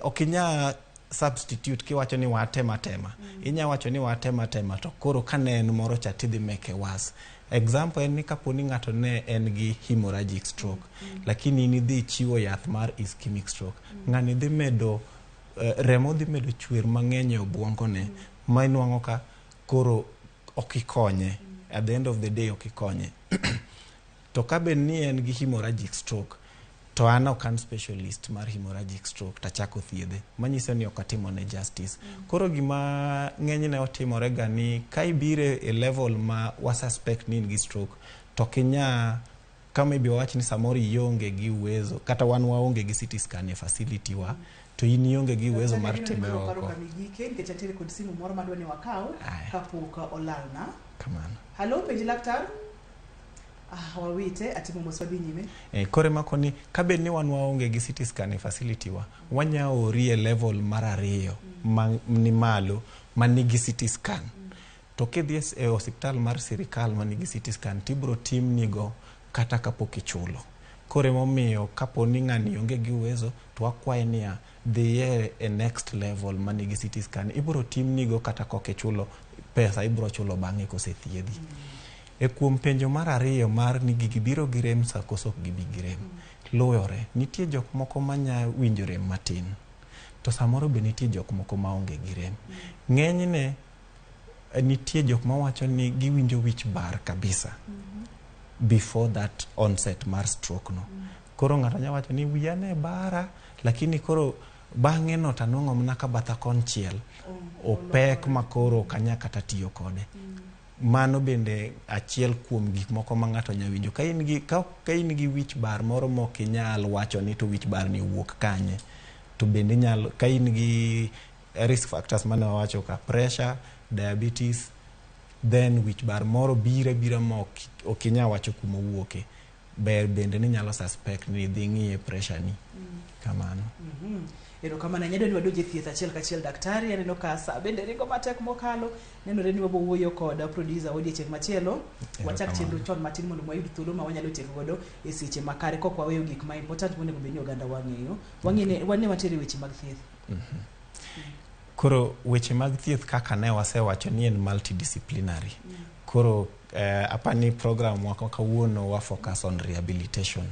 ok inyal substitute kiwacho ni watema tema. Inya wacho ni watema tema to koro kane en moro cha tidhi make worse. Example en ni kapo ni ng'ato ne en gi hemorrhagic stroke, lakini in idhi chiwo yath mar ischemic stroke, ng'ani dhi medo remo dhi medo chwer mang'eny e obwongone, ma inwang'o ka koro ok ikonye. At the end of the day ok ikonye. To ka bed ni en gi hemorrhagic stroke, to an ok an specialist mar hemorrhagic stroke tachako thiedhe, manyiso ni ok atimone justice. Koro gima ng'enyne otimore ga ni ka ibire e level ma wa suspect ni in gi stroke, to ok inya kama maybe wawach ni samoro ionge gi uwezo, kata wan waonge gi CT scan e facility wa, to in ionge gi uwezo mar time Paro oko. kama igike nikech antiere kod simu moro madwa ni wakaw kapok olalna. Kamano. Halo, penj laktar. Wawite atimo mos wadhi nyime. Kore mako ni kabed ni wan waonge gi CT scan e facility wa, wanya ori e level mar ariyo ma ni malo manigi CT scan. To kidhi e osiptal mar sirikal manigi CT scan tibro timnigo kata kapok ichulo. Koro emomiyo kapo ni ng'ani onge gi uwezo to wakwaye niya dhiye e next level manigi CT scan, ibro timnigo kata kok ichulo pesa, ibro chulo bang'e kosethiedhi. E kuom penjo mar ariyo mar ni gigi biro gi rem sa koso ok gibi gi rem, luwore. Nitie jok moko manya winjo rem matin, to samoro be nitie jok moko maonge gi rem. Ng'enyne nitie jok mawacho ni giwinjo wich bar kabisa before that onset mar stroke no. Koro ng'ato nya wacho ni wiya ne bara, lakini koro Bang'e no tanwang'o mana ka batha konchiel opek ma koro ok anya kata tiyo kode. Mano bende achiel kuom gik moko ma ng'ato nya winjo. Ka in gi, ka, ka in gi wich bar moro mok inyal wacho ni to wich bar ni owuok kanye, to bende inyalo, ka in gi risk factors mane wawacho ka pressure, diabetes, then wich bar moro biro abira ma ok inyal wacho kuma owuoke. Ber bende ni inyalo suspect ni dhi ng'iye pressure ni. Kamano. Erokamano ahinya. Adwa ni wadonj e thieth achiel kachiel daktari. Aneno ka sa bende ringo matek mokalo. Nenore ni wabo wuoyo kod producer odiechieng' machielo. Wachak chenro chon matin mondo wayud thuolo ma wanyalo tieko godo e seche makare kok waweyo gik ma important monego bed ni oganda wang'eyo. Wang'e wane wantiere weche mag thieth. Koro weche mag thieth kaka ne wasewacho ni en multidisciplinary. Koro apani program wa kawuono wa focus on rehabilitation.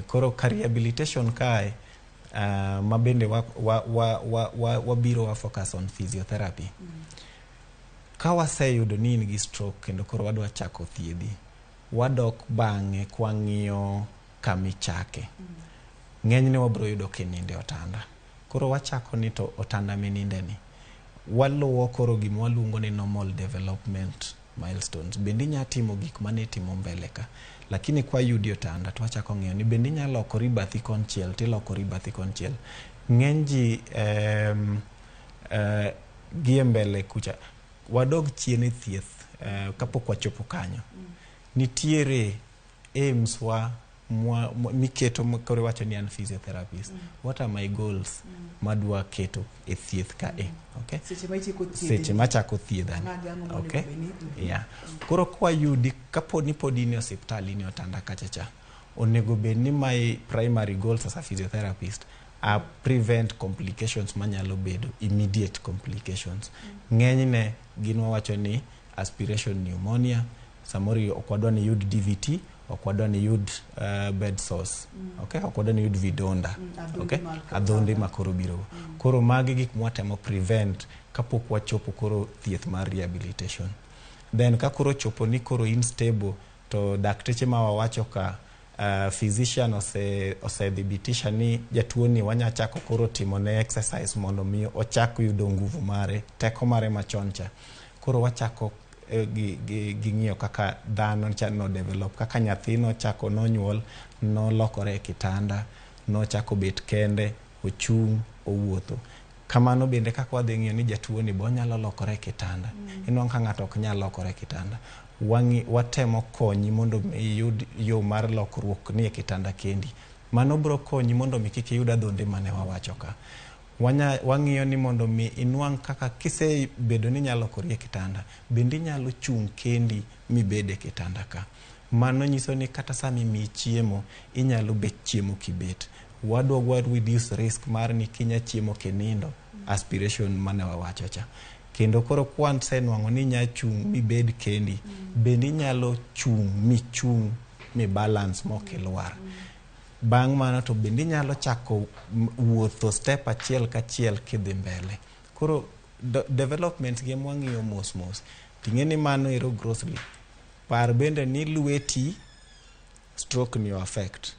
Koro ka rehabilitation kae ma bende wabiro wa focus on physiotherapy. Ka waseyudo ni in gi stroke kendo koro wadwa chako thiedhi, wadok bang'e kwang'iyo kamichake. Ng'enyne wabiro yudo kininde otanda. Koro wachako ni to otanda mininde ni. Waluwo koro gima waluongo ni normal development milestones. Bende inya timo gik mane itimo mbele ka. Lakini kwa yudi otanda to wachako ng'iyo ni bende inya lokori bathi konchiel tilokori bathi konchiel. Ng'eny ji gie mbele kucha. Wadog chien e thieth kapok wachopo kanyo. Nitiere aims wa miketo koro iwacho ni an physiotherapist. What are my goals madwa keto e thieth ka e? Okay? Seche ma itieko thiedhi. Seche machako thiedhani. Ang'o gi ang'o monego Okay? bed ni- Yeah. Koro kwayudi kapo ni pod in e osiptal in e otanda kacha cha, onego bed ni my primary goals as a physiotherapist are prevent complications manyalo bedo immediate complications. Ng'enyne gin wawacho ni aspiration pneumonia, samoro ok wadwa ni yud DVT, ok wadwa ni yud bed sores, okay? Ok wadwa ni yud vidonda, Adhonde okay? mar Adhonde ma koro biro. Koro magi gik mwatemo prevent kapok wachopo koro thieth mar rehabilitation. Then ka koro chopo ni koro in stable to dakteche ma wawacho ka physician osedhibitisha ni jatuo ni wanya chako koro timo ne exercise mondo mi ochak yudo nguvu mare, teko mare machon cha. Koro wachako gi ng'iyo kaka dhano cha no develop, kaka nyathi nochako nonyuol, nolokore e kitanda, nochako bet kende, ochung', owuotho. Kamano bende kaka wadhi ng'iyo ni jatuo ni be onyalo lokore e kitanda. Inwang'o ka ng'ato ok nyal lokore e kitanda. Watemo konyi mondo mi iyud yo mar lokruok ni e kitanda kendi. Mano biro konyi mondo mi kik iyud adhonde mane wawacho ka. Wang'iyo ni mondo mi inwang' kaka kisebedo ni inyalo lokori e kitanda, bende inyalo chung' kendi mibed e kitanda ka. Mano nyiso ni kata sama imiyi chiemo, inyalo bet chiemo kibet. Wadwa wa reduce risk mar ni kinya chiemo kinindo, aspiration mane wawacho cha. Kendo koro kwasenwang'o ni inya chung' mibed kendi, bende inyalo chung' michung' mi balance mok ilwar. Bang' mano to bende inyalo chako wuotho step achiel kachiel kidhi mbele. Koro development gi mwang'iyo mos mos. Ting'e ni mano ero grossly. Par bende ni lweti stroke ni affect.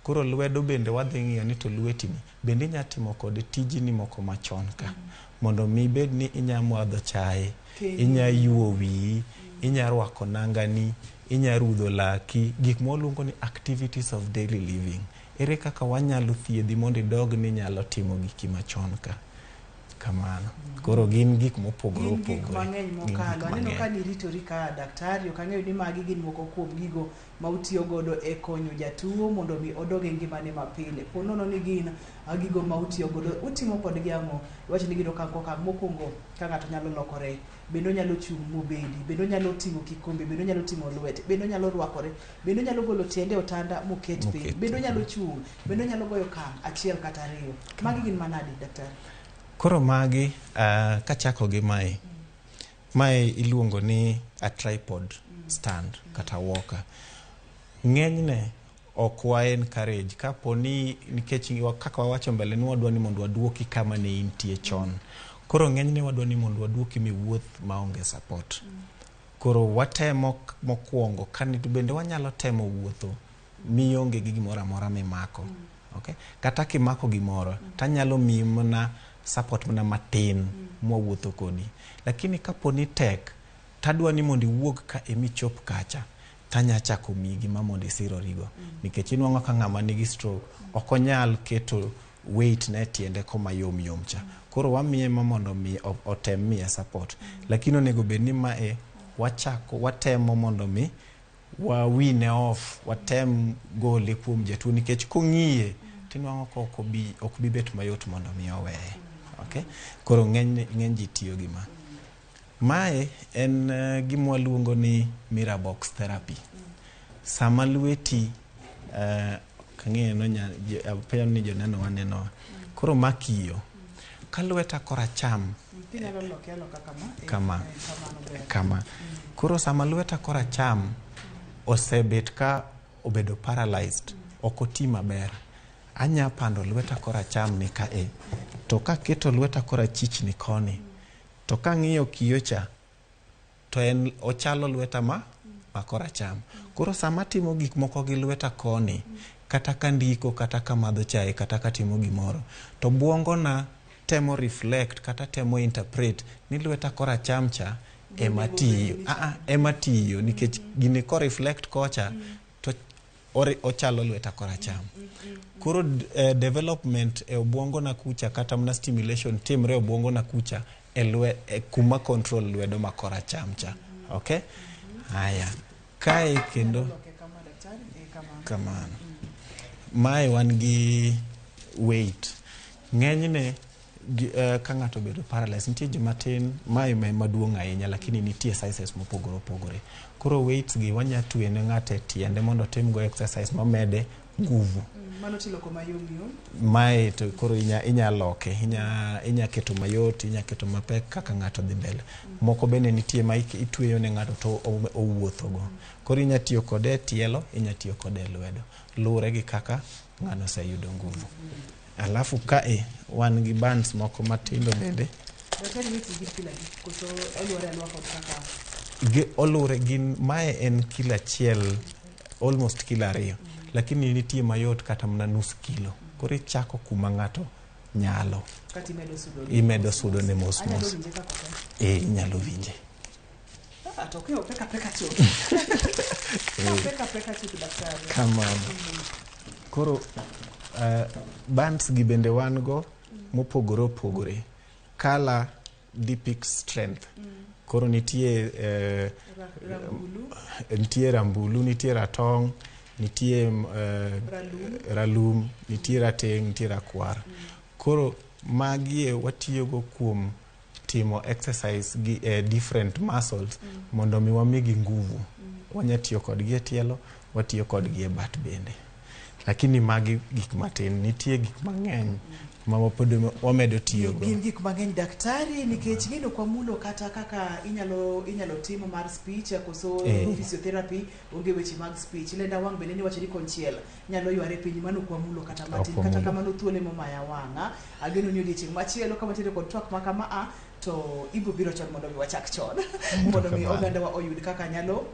Koro lwedo bende wadhi ng'iyo ni to lweti ni bende inya timo kode tijni moko machon ka. Mondo mi bed ni inya madho chae, inya yuo wiyi, inya rwako nangani, inya rudho laki, gik mwaluongo ni activities of daily living. Ere kaka wanyalo thiedhi mondo idog ni inyalo timo giki machon ka. Kamano. Koro gin gik mopogore Gin gik opogore. mang'eny Gin gik mokalo. Aneno mang'eny. ka niritori ka daktari, ok ang'eyo ni magi gin moko kuom gigo ma utiyo godo e konyo jatuo mondo mi odog e ngimane mapile. Po nono ni gin gigo ma utiyo godo, utimo kodgi ang'o? Iwacho ni gin okang' kokang' mokwongo ka ng'ato nyalo lokore, bende onyalo chung' mobedi, bende onyalo ting'o kikombe, bende onyalo ting'o lwete, bende onyalo rwakore, bende onyalo golo tiende e otanda moket piny, Moket. bende onyalo chung', bende onyalo goyo okang' achiel kata ariyo. Magi gin manadi, daktari? Koro magi, kachako gi mae, mae iluongo ni a tripod stand kata walker. Ng'enyne ok wa encourage kapo ni nikech kaka wawacho mbele ni wadwa ni mondo waduoki kama ne intie chon. Koro ng'enyne wadwa ni mondo waduoki miwuoth maonge support. Koro watemo mokwongo kani to bende wanyalo temo wuotho mionge gi gimoro amora mimako. Okay? Kata kimako gimoro, tanyalo miyi mana support mana matin mwawuotho kodi. Lakini kapo ni tek, tadwa ni mondo iwuog ka emichop kacha, tanya chako miyi gima mondo isirorigo. Nikech inwang'o ka ng'ama nigi stroke, ok onyal keto weight ne tiende koma yom yom cha. Koro wamiye ma mondo mi otem miye support. Lakini onego bed ni mae wachako watemo mondo mi wawine off, watem gole kuom jatuo nikech kong'iye tinwang'o ka ok bi bet mayot mondo mi oweye. Okay? Koro ng'eny ji tiyo gi ma. Mae en gima waluongo ni mirror box therapy. Sama lweti kang'eyo apenjo ni joneno waneno. Koro ma kiyo. Ka lweta koracham Inyalo loke aloka kama. Kama. Kamano ber. Kama. Koro sama lweta koracham osebet ka obedo paralyzed, ok oti maber. Anya pando lweta koracham ni kae. To kaketo lweta korachich ni koni, to kang'iyo kiyo cha, to en ochalo lweta ma koracham. Koro sama atimo gik moko gi lweta koni, kata ka ndiko, kata ka madho chae, kata ka timo gimoro, to bwongona temo reflect kata temo interpret ni lweta koracham cha ema tiyo. Ema tiyo nikech gini ko reflect kocha to ochalo lweta koracham. Koro development e obwongo na kucha kata mana stimulation timre e obwongo na kucha e kuma control lwedo ma koracham cha. Okay? Haya. Kae kendo kamano. Mae wan gi weight. Ng'enyne ka ng'ato obedo paralyzed, nitie joma tin, mae maduong' ahinya, lakini nitie sizes mopogore opogore. Koro weights gi wanya twe ne ng'ato e tiende mondo otim go exercise mamede nguvu. Mano tiloko mayom yom. Mae to koro inya loke, inya keto mayot, inya keto mapek kaka ng'ato dhi mbele. Moko bende nitie ma itweyo ne ng'ato to owuotho go. Koro inya tiyo kode e tielo, inya tiyo kode e lwedo. Luwore gi kaka ng'ano oseyudo nguvu. Alafu kae wan gi bands moko matindo bende. Daktari ni tigi kilo adi? Koso oluwore aluwa kod kaka Gi oluwore gin mae en kilo achiel, almost kilo 2. Lakini nitie mayot kata mana nus kilo. Koro ichako kuma ng'ato nyalo. Kata imedo sudo. Imedo sudo ne mos Anyalo mos. winje kaka opek. Inyalo winje. Ah, to opek apeka chuth. Opek apeka chuth, daktari. Kamano. Koro bands gi bende wan go mopogore opogore. Color depicts strength. Koro nitie Rambulu. Nitie rambulu, nitie ratong', nitie Ralum. Ralum, nitie rateng', nitie rakwar. Koro magie watiyogo kuom timo exercise gi different muscles mondo mi wamigi nguvu. Wanya tiyo kodgi e tielo, watiyo kodgi e bat bende. Lakini magi gik matin, nitie gik mang'eny ma pod wamedo tiyogo. Gin gik mang'eny, daktari, nikech ng'eno kwamulo kata kaka inyalo tim mar speech koso physiotherapy onge weche mag speech lenda wang' bende niwacho ni konchiel nyalo yware piny mano kwamulo kata matin Ok kata wamulo. Kamano thuolo emomaya wang'a ageno ni odiochieng' machielo ka wantiere kod twak ma kama a to ibiro biro chon mondo mi wachak chon mondo mi Kamano. ogandawa oyud kaka nyalo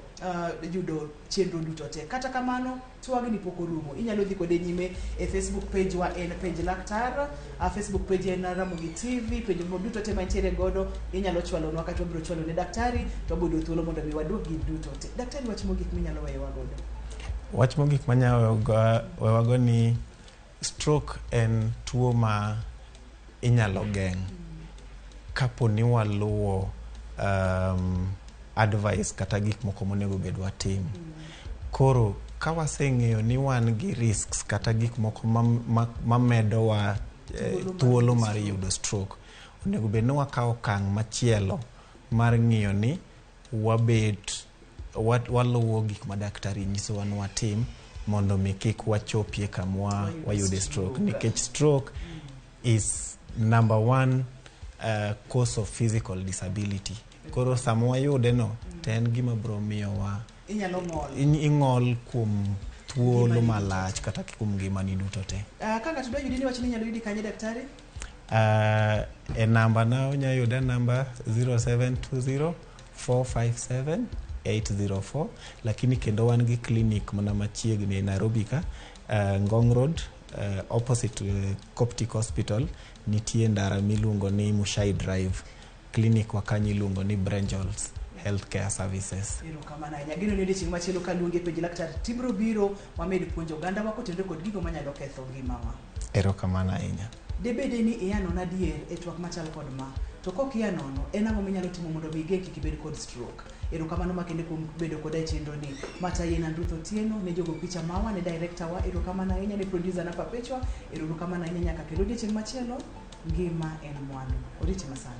yudo chenro duto te. Kata kamano twagni pok orumo, inyalo dhi kode nyime e Facebook page wa en page laktar, Facebook page en Ramogi TV, page mo duto te mantiere godo inyalo chwalonwa kata wabiro chwalo ne daktari to wabiro yudo thuolo mondo mi waduok gi duto te. Daktari, wach mogik minyalo weyowa godo? Wach mogik manyalo wewago ni stroke en tuo ma inyalo geng' kapo ni waluwo advice kata gik moko monego bed watim. Koro ka waseng'eyo ni wan gi risks kata gik moko mamedowa thuolo mar yudo stroke, onego bed ni wakawo okang' machielo mar ng'iyo ni wabet waluwo gik ma daktari nyisowa ni watim mondo mi kik wachopie kama wayude stroke, nikech stroke is number one cause of physical disability. Koro sama wayude no to en gima biro miyowa inyalo ng'ol ing'ol kuom thuolo malach kata kuom ngimani duto te. Ka ng'ato dwa yudi ni wach ni inyalo yudi kanye, daktari? E namba na unya yuda namba 0720 457 804, lakini kendo wan gi clinic mana machiegni e Nairobi ka, Ngong Road. Opposite Coptic Hospital nitie ndara miluongo ni Mushai Drive. Clinic wa kanyo iluongo ni Brengels Healthcare Services. Erokamano ahinya. Ageno ni odiochieng' machielo kaluongi e penj laktar tibiro biro wamed puonjo ogandawa kotenore kod gigo manyalo ketho ngimawa. Erokamano ahinya. Debede ni iya nono adier e twak machal kod ma. To kok iya nono, en ang'o minyalo timo mondo mi igeng' kik ibed kod stroke? Erokamano makende kuom bedo koda e chenro ni. Matayi en Ruth Otieno, ne jogo picha mawa, ne director wa, erokamano ahinya ne producer na Perpetua, erokamano ahinya nyaka kendo odiochieng' machielo, ngima en mwandu. Oriti masani.